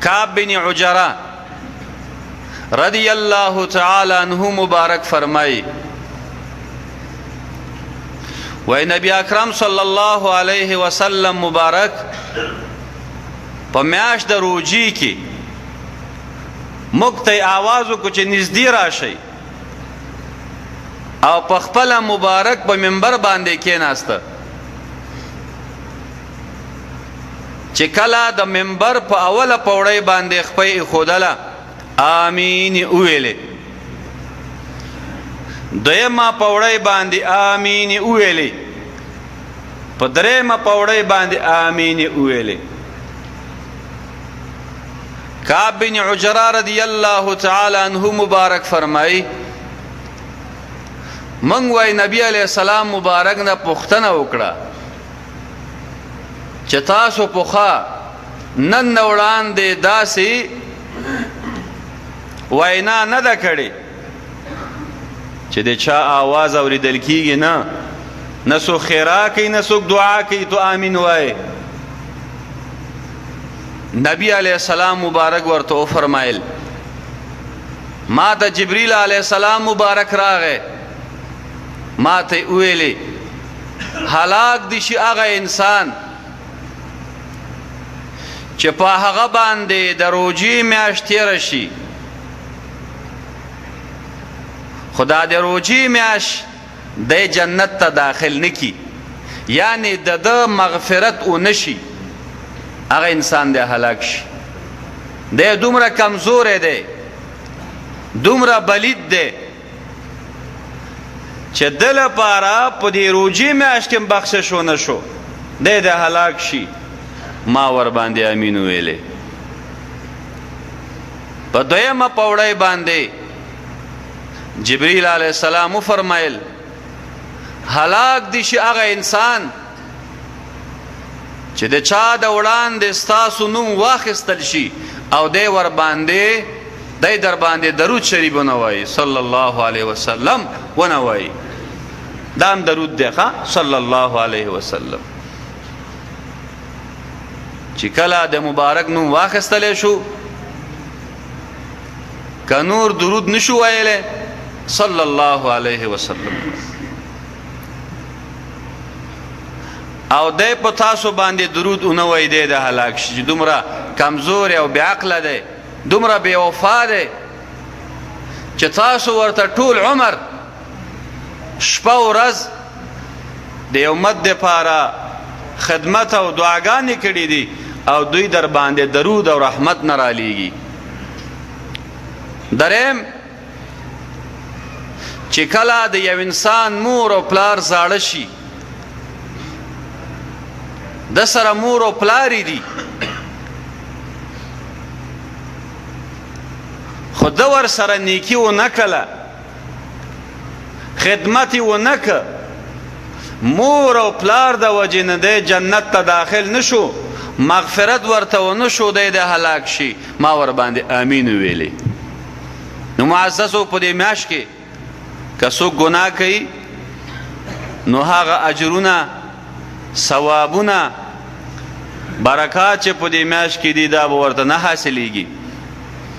کعب بن عجره رضی الله تعالی عنہ مبارک فرمای، وای نبی اکرم صلی الله علیه وسلم مبارک په میاش د روجی کې موږ ته आवाज وکړو چې نږدې راشئ، او په خپل مبارک په منبر باندې کېناسته. چې کله د منبر په اوله پوړۍ باندې خپې ایښودله، آمین وویلې. دویمه پوړۍ باندې آمین وویلې. په درېیمه پوړۍ باندې آمین وویلې. کعب بن عجره رضی الله تعالی عنہ مبارک فرمایي، مونږ وای نبی علی السلام مبارک نه پوښتنه وکړه چې تاسو پوخا نن نه وړاندې داسې وینا نه ده کړې چې د چا آواز اورېدل کېږي، نه نه څوک خیرا کوي، نه څوک دعا کوي، ته آمین وایې. نبی علیه السلام مبارک ورته وفرمایل، ما ته جبرئیل علیه السلام مبارک راغی، ما ته وویلې هلاک دي شي هغه انسان چې په هغه باندې د روجې میاشت تېره شي، خو دا د روجې میاشت دی جنت ته داخل نکی، یعنی د ده مغفرت ونشي، هغه انسان دی هلاک شي. دی دومره کمزوری دی، دومره بلید دی چې د لپاره په دې روجې میاشت کې بخشش ونه شو، دی د هلاک شي. ما ور باندې امین ویلې. په دویمه پوړۍ باندې جبرئیل علیه السلام وفرمایل، هلاک دي شي هغه انسان چې د چا د وړاندې ستاسو نوم واخیستل شي او دی ور باندې دی در باندې درود شریف ونه وایي، صلی الله علیه وسلم ونه وایي. دا هم درود دی ښه، صلی الله علیه وسلم. چې کله د مبارک نوم واخیستل شو، که نور درود نشو ویلی، صلی الله علیه وسلم، او دی په تاسو باندې درود ونه وایي، دی د هلاک شي. چې دومره کمزوری او بې عقله دی، دومره بې وفا دی چې تاسو ورته ټول عمر شپه ورځ د امت دپاره خدمت او دعاګانې کړې دي او دوی در باندې درود او رحمت نه رالیږي. دریم، چې کله د یو انسان مور او پلار زاړه شي، د سره مور او پلار دي، خو د ور سره نیکی و نه کله، خدمت و نه که، مور او پلار د وجې نه دی جنت ته داخل نشو، مغفرت ورته ونه شو، دی د هلاک شي. ما ور باندې امین ویلې. نو معززو، په دې میاشت کې که څوک ګناه کوي، نو هغه اجرونه، ثوابونه، برکات چې په دې میاشت کې دي، دا به ورته نه حاصلېږي.